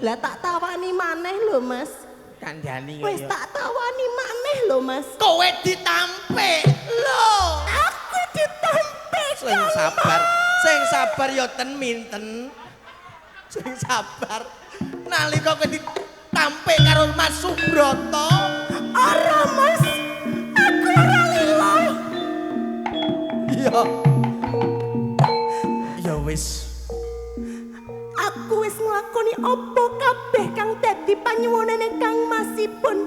Lah tak tawani maneh lho, Mas. Kandhani kok. Wis tak tawani maneh lho, Mas. Kowe ditampik. Lho, aku ditampik. Sing sabar. Sing sabar ya ten minten. Sing sabar. Nalika kowe ditampik karo Mas Subroto. Ora, Mas. Aku ora lila. Iya. Ya wis. Aku wis nglakoni apa kabeh kang dadi panyuwunane Kang Masipun.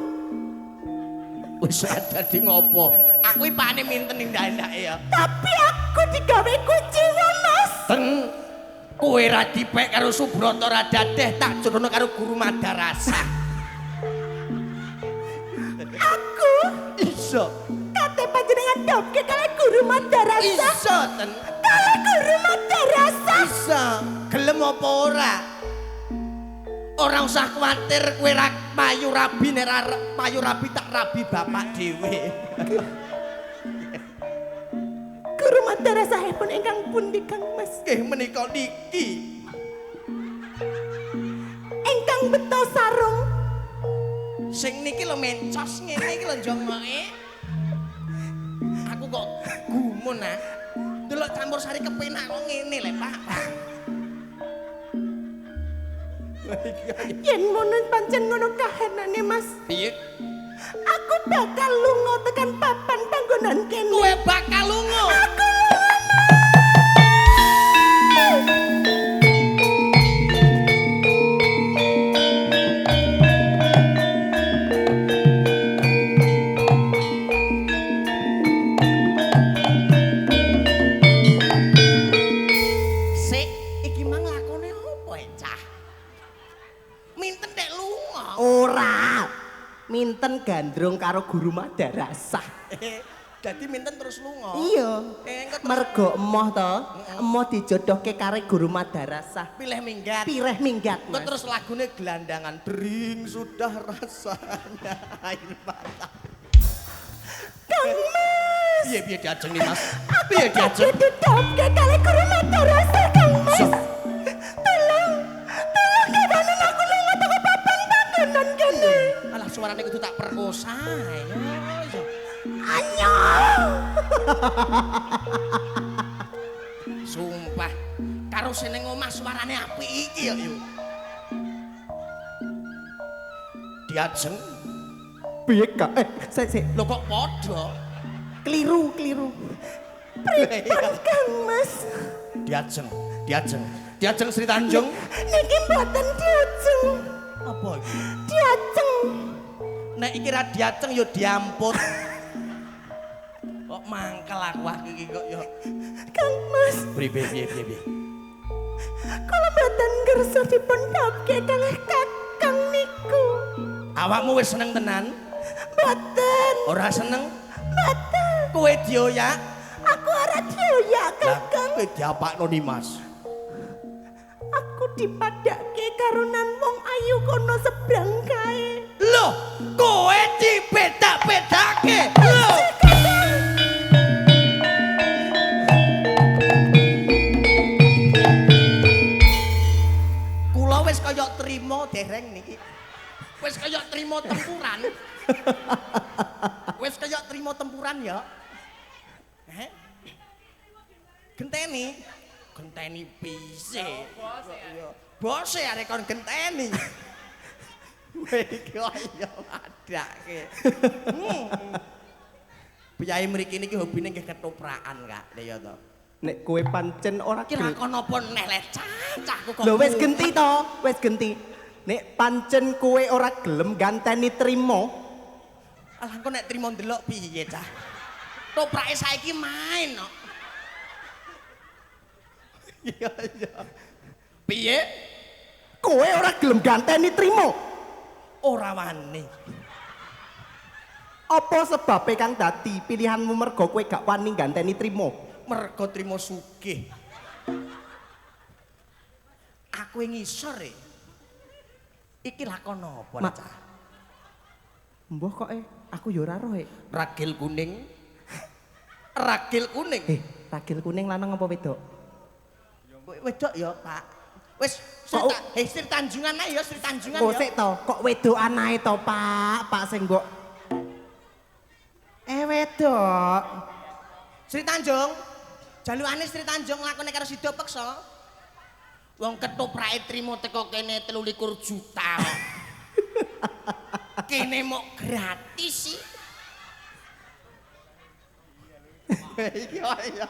Wis dadi ngopo? Aku iki pane minten ning ndak-ndake ya. Tapi aku digawe kuciwa, Mas. Ten kowe ra dipek karo Subroto ra dadeh tak jodohno karo guru madrasah. Aku iso. Kate panjenengan dopke kali guru madrasah. Iso ten. Kali guru madrasah. Iso. Gelem apa ora? Ora usah kuwatir kowe ra payu rabi nek ra payu rabi tak rabi bapak dhewe. Guru madrasahipun ingkang pundi Kang Mas? Nggih menika niki. Ingkang beto sarung. Sing niki lho mencos ngene iki lho jongoke. Aku kok gumun ah. Delok campur sari kepenak kok ngene lho, Pak. Yen mono pancen ngono kahanane, Mas. Piye? Aku bakal lunga tekan papan panggonan kene. Kowe bakal lunga. Aku lunga, Mas. Sik, iki mang lakone opo cah? Minten tek lunga. Ora. Minten gandrung karo guru madrasah. Dadi minten terus lunga. Iya. Mergo emoh to, emoh dijodohke karo guru madrasah. Pilih minggat. Pireh minggat. Kok terus lagune gelandangan dering sudah rasanya air mata. Kang Mas. Piye piye diajeng nih Mas? Piye diajeng? Aku didopke karo guru madrasah Kang Mas. Tolong, tolong kawanan aku lunga teko papan panggonan kene. Alah suarane kudu tak perkosa. Ayo. Anyong. Sumpah, karo seneng omah suarane apik iki ya yo. Diajeng. Piye Kak? Sik sik. Lho kok padha? Keliru, keliru. Pripun Kang Mas? Diajeng, diajeng. Diajeng Sri Tanjung. Niki mboten diajeng. Apa iki? Diajeng. Nek iki ra diajeng ya diamput. Kok mangkel aku iki kok ya. Kang Mas. Priye piye piye piye. Kula mboten kersa dipun dapke kalih Kakang niku. Awakmu wis seneng tenan? Mboten. Ora seneng? Mboten. Kowe dioyak? Aku ora dioyak, Kakang. Kowe diapakno ni Mas? Aku dipadhake karonan wong ayu kono sebrang kae. Loh, kowe dibedak-bedake. Loh. Kula wis kaya trimo dereng niki. Wis kaya trimo tempuran. Wis kaya trimo tempuran ya. Heh. Genteni. Genteni pise. Bose arek kon genteni. Kowe iki ya padake. Piyai mriki niki hobine nggih ketoprakan, Kak. Lha ya to. Nek kowe pancen ora kira kon apa neh le cacahku kok. Lho wis genti to, wis genti. Nek pancen kowe ora gelem ganteni trimo. Alah engko nek trimo ndelok piye, Cah? Toprake saiki main kok. Iya, iya. Piye? Kowe ora gelem ganteni trimo? Ora wani. Apa sebabe kang dadi pilihanmu mergo kowe gak wani ganteni trimo? Mergo trimo sugih. Aku ngisor e. Iki lakon apa, Cah? Mbah kok aku ya ora roh e. Ragil kuning. Ragil kuning. Ragil kuning lanang apa wedok? Wedok ya, Pak. Wis Sri Tanjungan ae ya, Sri Tanjungan ya. Kok sik to, kok wedokan ae to, Pak? Pak sing mbok wedok. Sri Tanjung. Jalukane Sri Tanjung lakone karo Sida Peksa. Wong ketoprake trimo teko kene 23 juta. Kene mok gratis sih. Iya iya.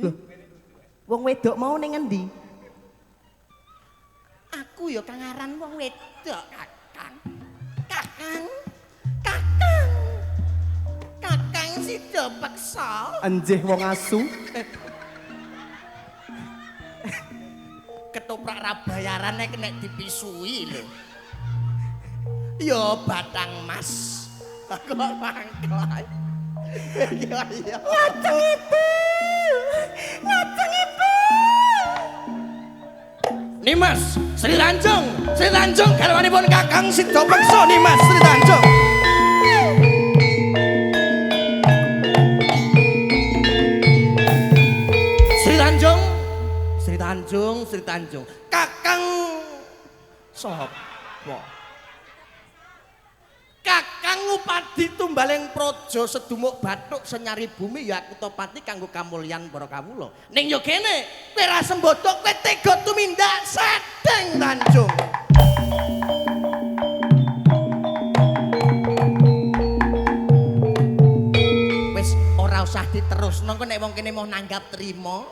Loh. Wong wedok mau ning ngendi? Aku ya kang aran wong wedok, Kakang. Kakang. Kakang. Kakang Sida Peksa. Enjih wong asu. Ketoprak ra bayarane kena dipisui lho. Ya batang mas. Aku kok mangkel. Iya iya. Ngaceng ibu. Ngaceng ibu. Nimas Sri Tanjung, Sri Tanjung garwanipun Kakang Sida Peksa Nimas Sri Tanjung. Sri Tanjung, Sri Tanjung, Sri Tanjung. Kakang sapa? Kakang Ngupadi tumbaling praja sedumuk bathuk senyari bumi ya Kutopati kanggo kamulyan para kawula. Ning yo kene kowe ra sembodo kowe tega tumindak Sadeng Tanjung. Wis ora usah diterusno engko nek wong kene mau nanggap trimo.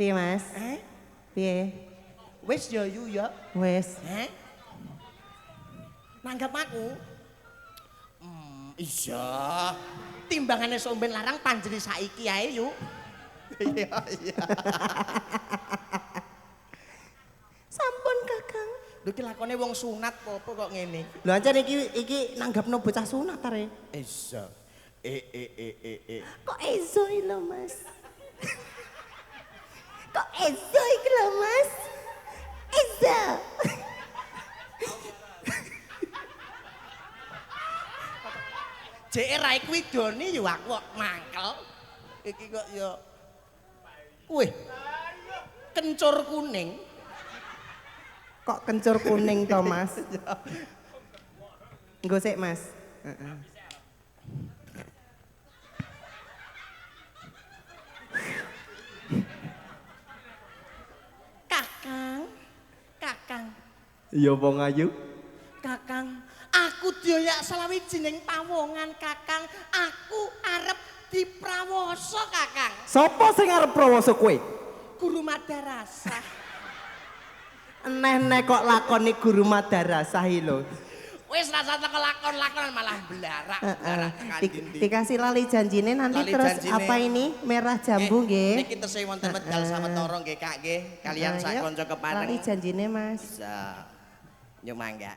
Piye Mas? Piye? Wis ya yu ya. Wis. Nanggap aku? Iya. Timbangane somben larang panjeni saiki ae yu. Iya iya. Sampun Kakang. Lho iki lakone wong sunat apa kok ngene? Lho ancen iki nanggapno bocah sunat are. Iya. Kok ezo lho Mas? Kok ezo iki lho Mas? Ezo. Jeke rae kuwi doni yo aku kok mangkel. Iki kok yo wih. Kencur kuning. Kok kencur kuning to Mas? Nggo sik Mas. Heeh. Kakang, Kakang. Iya wong ayu. Kakang, aku dioyak salawijining pawongan Kakang. Aku arep diprawoso Kakang. Sopo sing arep prawoso kowe? Guru madrasah. Eneh-eneh kok lakoni guru madrasah iki lho. Wis rasa teko lakon-lakon malah blarak. Dikasih lali janjine nanti lali terus janjine. Apa ini merah jambu nggih. Niki tesih wonten medal sawetara nggih Kak nggih. Kalian sak kanca kepareng. Lali janjine Mas. Bisa. Yo mangga.